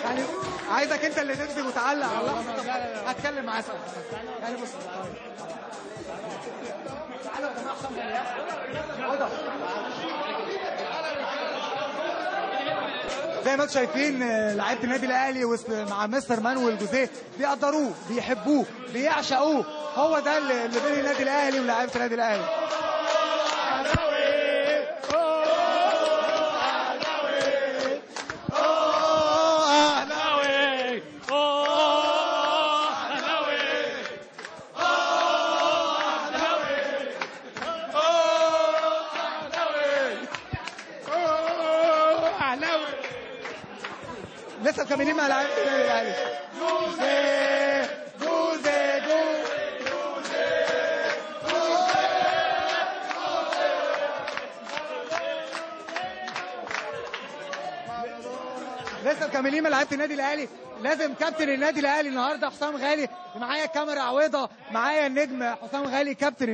يعني عايزك انت اللي تمسك وتعلق على اللحظة. هتكلم معاه يعني. بص تعالوا يا جماعة، حسام غالي زي ما انتم شايفين لعيبة النادي الاهلي مع مستر مانويل جوزيه بيقدروه، بيحبوه، بيعشقوه. هو ده اللي بين النادي الاهلي ولاعيبه النادي الاهلي. لسه مكملين مع لعيبة النادي الاهلي. جوزيه جوزيه جوزيه. لسه مكملين مع لعيبة النادي الاهلي. لازم كابتن النادي الاهلي النهارده حسام غالي، معايا كاميرا عويضه، معايا النجم حسام غالي كابتن